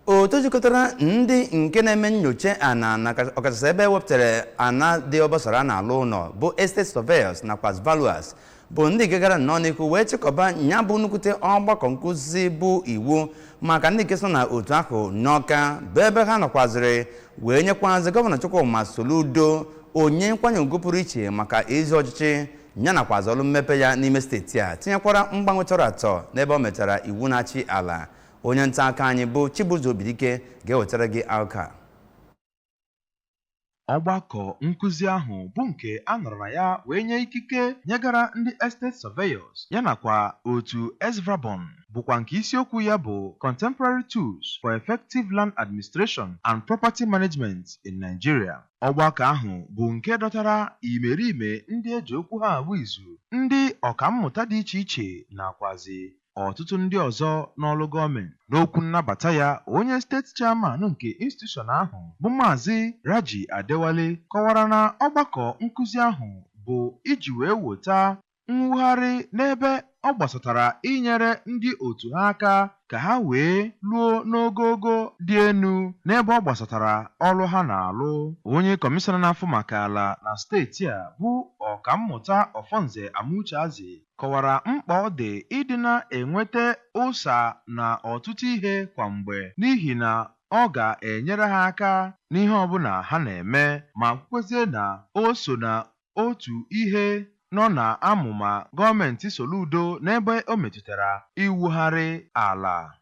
Otu jikọtara ndị nke na-eme nyocha ana na ọkachasị ebe ewepụtara ana dị obosara na-alụ ụlọ bụ estate surveyors nakwa valuers bụ ndị nke gara nnọọ n'ihu wee chịkọba ya bụ nnukwute ọgbakọ nkụzi bụ iwu maka ndị nke so na otu ahụ n'Ọka, bụ ebe ha nọkwazịrị wee nyekwazị Gọvanọ Chukwuma Soludo onye nkwanye ugwu pụrụ iche maka ezi ọchịchị ya nakwazị ọrụ mmepe ya n'ime steeti a, tinyekwara mgbanwe tọrọ atọ n'ebe ọ metara iwu na-achị ala. Onye nta aka anyị bụ Chibuzo Obidike ga-ewetara gị akụkọ a. Ọgbakọ nkụzi ahụ bụ nke a nọrọ na ya wee nye ikike nyegara ndị estate surveyors ya nakwa otu Esvarbon, bụkwa nke isiokwu ya bụ "Contemporary Tools for Effective Land Administration and Property Management in Nigeria". Ọgbakọ ahụ bụ nke dọtara imerime ndị eji okwu ha agba izu, ndị ọkammụta dị iche iche nakwazi ọtụtụ ndị ọzọ n'ọrụ gọọmenti. N'okwu nnabata ya, onye steeti chairman nke institution ahụ bụ Maazị Raji Adewale kọwara na ọgbakọ nkụzi ahụ bụ iji wee weta mwugharị n'ebe ọ gbasatara inyere ndị otu ha aka ka ha wee luo n'ogogo dị enu n'ebe ọ gbasatara ọrụ ha na-alụ. Onye kọmishọna na-afụ maka ala na steeti a bụ Ọkammụta Ọfọnze Amucheazi kọwara mkpa ọ dị ịdị na-enweta ụsa na ọtụtụ ihe kwa mgbe, n'ihi na ọ ga-enyere ha aka n'ihe ọbụla ha na-eme, ma kwukwezie na o so na otu ihe nọ na amụma gọọmenti Soludo n'ebe o metụtara iwugharị ala.